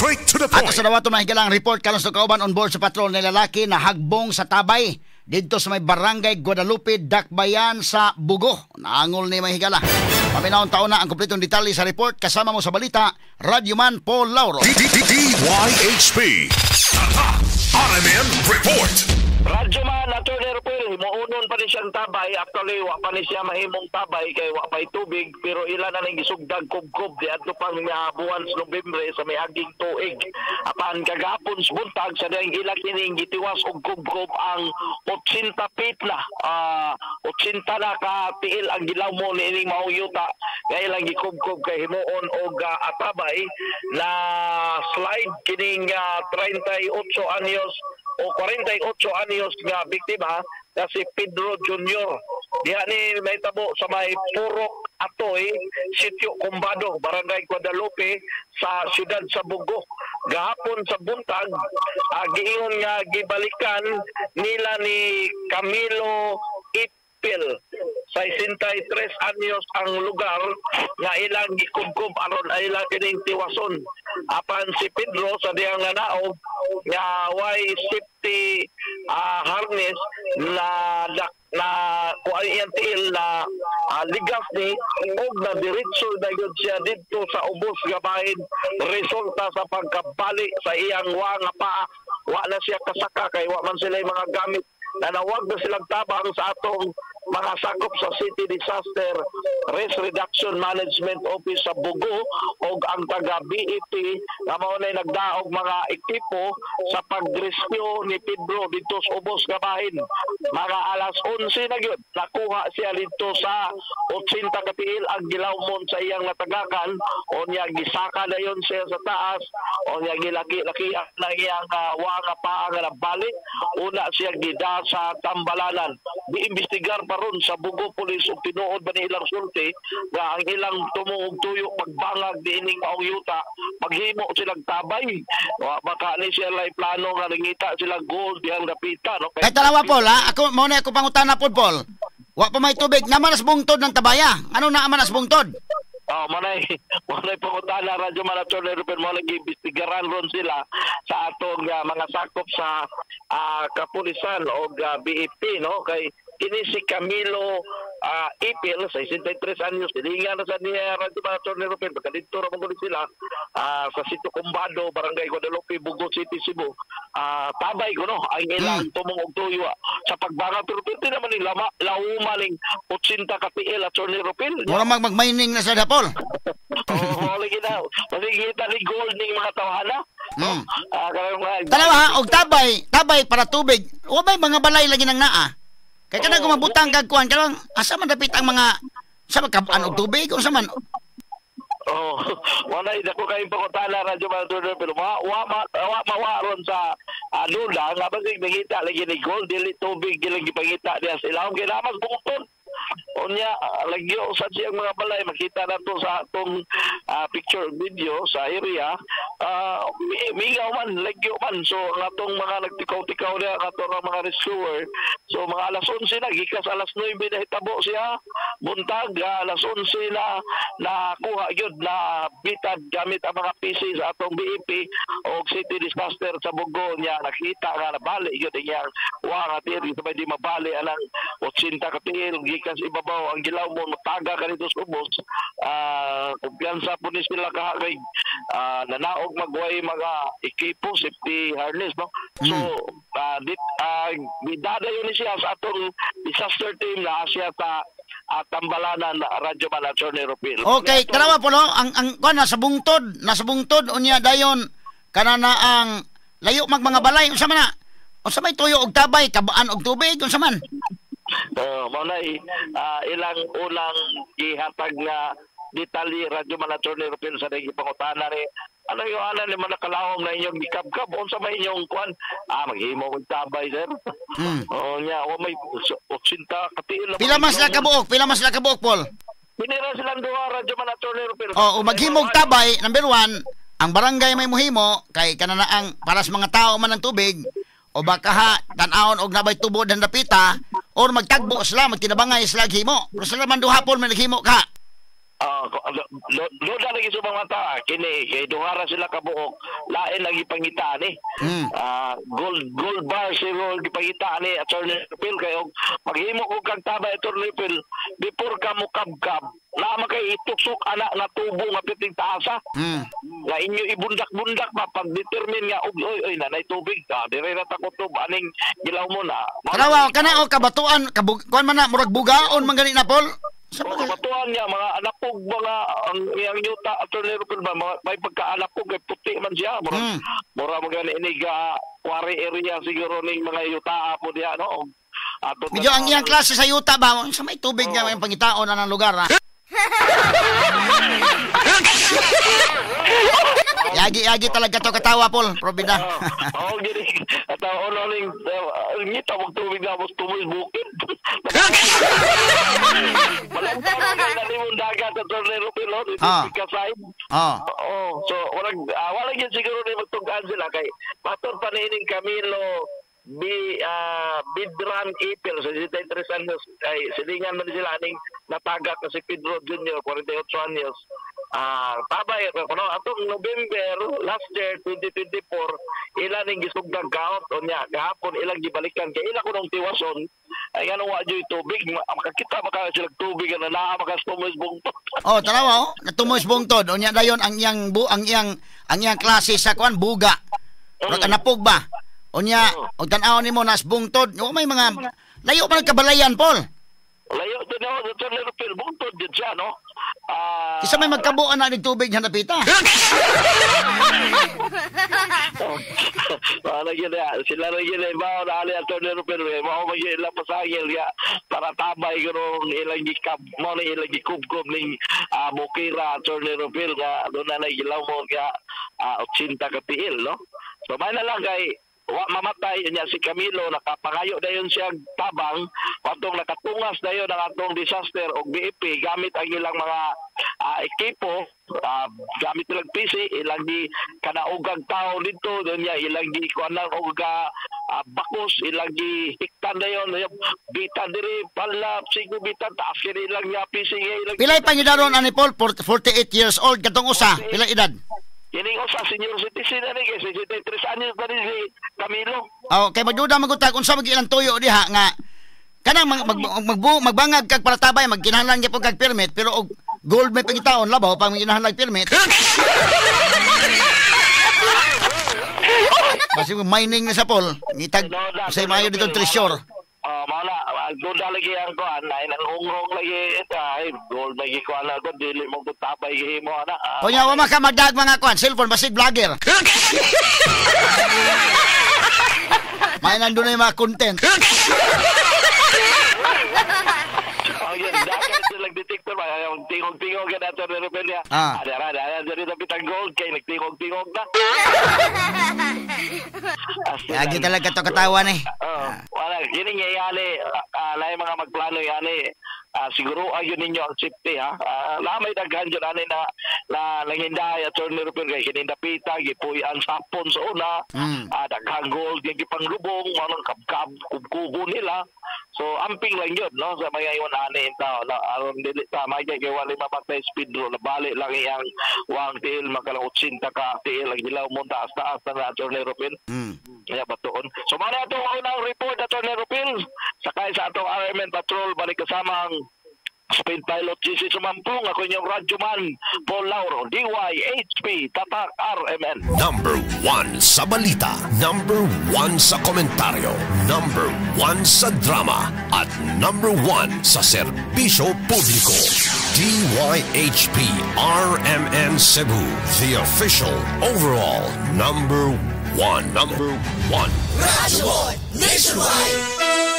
Straight to the Ato point. sa dawato, mga higalang report karon sa kauban on board sa patrol ni lalaki na hagbong sa tabay didto sa may Barangay Guadalupe, Dakbayan sa Bugo. Naangol ni, mga higala. Paminawon taon na ang kompletong detalye sa report kasama mo sa balita, Radyoman Paul Lauro. DYHP. Tatak RMN Report. Radyo man, Atty. Rupiel, himuonon pa ni siyang tabay. Actually, wa pa ni siya mahimong tabay kay wa pa'y tubig. Pero ila na ning gisugdag kubkob di adto pang buwan sa Nobyembre sa may aging tuig. Apan kagahapon sa buntag sa diyang ila kining gitiwas og kubkob ang 80 feet na. 80 na ka tiil ang gilawmo ni ining maong yuta nga ilang gikubkob kay himuon og atabay na slide kining 38 anyos o 48 anyos nga biktima na si Pedro Jr. Diha ni may tabo sa may Purok Atoy, Sitio Combado, Barangay Guadalupe sa siyudad sa Bugo. Gahapon sa buntag, giingon nga gibalikan nila ni Camilo Ipil, 63 anyos, ang lugar nga ilang gikubkob aron ay ilang kining tiwason. Apan si Pedro sa diyang nanaog nga way safety harness na kuan iyang tiil na ligas ni og na diretso na gyud siya didto sa ubos nga bahin, resulta sa pagkabali sa iyang wa nga paa. Wa na siya kasaka kay wa man sila mga gamit. Nanawag na silang tabang sa atong mga sakop sa City Disaster Risk Reduction Management Office sa Bugo og ang taga BEP nga mao nay nagdaog mga ekipo sa pag-rescue ni Pedro didto sa ubos nga bahin. Mga alas 11 na gyud nakuha siya didto sa 80 ka tiil ang gilawmon sa iyang natagakan. Unya gisaka dayon siya sa taas, unya gilaki-laki ang iyang wa nga paa nga nabali. Una siya gida sa Tambalanan. Giimbestigar pa ron sa Bugo Police ug tinuod ba ni ilang sulti nga ang ilang tumo og tuyo pagbangag diining maong yuta maghimo silang tabay. Wa baka ni siya lay plano nga nangita silang gold dihang dapita, no? Kay tanawa, Paul, ha? Ako, mao na ako pangutana pod, Paul. Wa pa may tubig, naman as bungtod ng tabaya. Ano na man as bungtod? Oh, manay pangutana, Radyo Man, Atty. Ruben, mo lagi imbestigaran ron sila sa atong mga sakop sa kapulisan o BFP, no? Kay kini si Camilo Ipil, 63 anyos, silingan na sa niya, Radyo Man, Atty. Ruben, pagka dito ra man gud sila sa Sitio Combado, Barangay Guadalupe, Bugo City, Cebu. Tabay ko no ang ilang tumong og tuyo sa pagbanga, pero pwede naman ni lama lauma ning 80 ka tiil, Atty. Ruben. Mura mag-mining na sa Paul. Oo, lagi na. Masigita ni gold ning mga tawhana. Kanang mga Tanawa ha, og tabay, tabay para tubig. Wa may mga balay lagi nang naa? Kay kanang gumabutang kag kuan kanang asa man dapit ang mga sa magkabaan og tubig unsa man? Oh, wala dako kayong pangutana, Radyo Malduno, pero wa mawa ron sa lula nga basig nangita lagi ni gold, dili tubig gilang gipangita diya sa ilawom kay namas bungtod. Unya lagyo sa siyang mga balay, makita na to sa atong picture video sa area, mingaw man, lagyo man. So ang atong mga nagtikaw-tikaw niya, ang atong mga rescuer, so mga alas 11 na gikas alas 9 na hitabo siya buntag, alas 11 na nakuha gyud na bitag gamit ang mga PC sa atong BEP o City Disaster sa Bugo. Niya nakita nga nabali gyud iyang wa nga tiil, sabay di mabali alang 80 ka tiil gikan sa ibabaw ang gilaw mo, mataga ka nito sa ubos. Kumpiyansa po ni sila kay nanaog magway mga ekipo, safety harness, no? So dit gidadayon ni siya sa atong disaster team na siya sa Tambalanan, Radyo Man, Atty. Rupil. Okay, tanawa po no, ang kuan nasa bungtod unya dayon kana na ang layo mag mga balay unsa man na? Unsa may tuyo og tabay, kabaan og tubig unsa man? Mao na ilang unang gihatag nga detalye, Radyo Man, Atty. Rupil, sa naging pangutana ni ano yung ana ni mga nakalawom na inyong gikabkab, unsa may inyong kuan, maghimo og tabay, sir. Oh, nya wa may 80 katiil. Pila man sila kabuok? Pila man sila kabuok, Paul? Pinira silang duha, Radyo Man, Atty. Rupil. Oh, o maghimog tabay, number one, ang barangay may muhimo kay kana na ang para sa mga tao man ang tubig o baka ha tan-awon og nabay tubod ang dapita or magtagbo sila, magtinabangay sila himo. Pero sila man duha, Paul, may naghimo ka. Duda lagi sa mga tao kini kay duha ra sila kabuok, lain lagi pangitaan ni. Gold bar siguro gipangitaan ni, Attorney Phil, kay og maghimo og kag tabay, Attorney Phil, before ka mo kabkab naa kay itusok ana nga tubo nga piting taasa nga inyo ibundak-bundak ba pag determine nga og oy oy nanay tubig dire ra ta kutob aning gilaw mo na. Tanawa kana o kabatuan kuan man na murag bugaon man gani na, Paul. Sa mga kabatuan niya, mga anapog, mga ang iyang yuta, Attorney Rupel ba, mga, may pagkaanapog kay puti man siya. Mura, mura mga inig quarry area siguro ning mga yuta po diha, no? Ato medyo ang iyang klase sa yuta ba, sa may tubig nga may pangitaon na ng lugar, ha? Yagi-yagi talaga to katawa, Paul. Probida. Oo, gini. At ang ning ngita og tubig na mos tumoy bukid. Malantang kay nalimong dagat at Tornero Pilot, kasay. Oo, so walang wala gyud siguro ni magtug-an sila kay matod pa niining Camilo Bidran Ipil sa 63 anos ay silingan man sila aning natagak na si Pedro Jr. 48 anos. Tabay kuno atong November last year 2024 ila ning gisugdag kaot unya gahapon ilang gibalikan kay ila kunong tiwason ay ngano wa joy tubig makakita maka sila tubig na naa makastumoy bungtod. Oh, tanawa oh, natumoy bungtod unya dayon ang iyang ang iyang klase sa kuan buga. Murag anapog ba? Unya, og tan-awon nimo nas bungtod, o may mga layo pa nagkabalayan, Paul. Layo din ako sa Tornero Phil, bungtod din siya, no? Isa may magkabuan na ng tubig niya napita. Wala gina, sila rin gina, mao na ali ang Tornero Phil, mao mag ilang pasangil, ya, para tabay ko nung ilang gikab, mao na ilang gikubkob ning Bukira, Tornero Phil, nga doon na nagilaw mo, kaya 80 katiil, no? So, may na lang kay wa mamatay niya si Camilo, nakapangayo dayon siya tabang atong nakatungas dayon ang atong disaster og BFP gamit ang ilang mga ekipo, gamit ilang PC, ilang di kanaugag tao dito doon niya, ilang di kuan lang og bakos, ilang di hiktan dayon bitan diri pala sigo bitan taas kini ilang niya PC ilang pilay pangidaron ani Paul 48 years old katong usa pila edad? Kining usa senior citizen na ni kay 63 anyos na ni si Camilo. Oh, kay magduda magutag unsa mag ilang tuyo diha nga kanang magbangag kag paratabay magkinahanglan gyud kag permit pero og gold may pangitaon labaw pang kinahanglan permit. Basi mining na sa Paul, ngitag say maayo dito treasure. Mao na duda lagi ang kuan ay nang ungrong lagi ay gold lagi kuan na ko dili mo tabay gihimo ana. Kunya wa maka magdag mga kuan cellphone basig vlogger. May nandun na yung mga content. Oh, yun, dapat silang detector ba? Tingog-tingog ka na ito, Rupelia. Adara, adara, adara, bitang gold kay nagtingog-tingog na. Lagi talaga ito katawan eh. Wala, yun yung yali, lahi mga magplano yali. Siguro ayun ninyo ang safety ha. Lamay daghan dyan ani na nangindahay at Attorney Rupel kay kinindapita, gipuy-an sapon sa una, daghang gold yung gipanglubong, manong kabkab, kubkubo nila. So amping lang yun, no? Sa mga iwan ani tao na aron dili ta may kay wala mamatay speed ro nabali lang iyang wang tiil makalang 80 ka tiil ang hilaw mo taas taas na Attorney Rupel. Kaya batuon. So mao na atong unang report, Attorney Rupel, sakay sa atong RMN Patrol balik kasama ang Speed Pilot GC Sumampong, ako inyong radyoman, Paul Lauro, DYHP, Tatak RMN. Number 1 sa balita, number 1 sa komentaryo, number 1 sa drama, at number 1 sa serbisyo publiko. DYHP RMN Cebu, the official overall number 1. Number 1. Radyo Nationwide!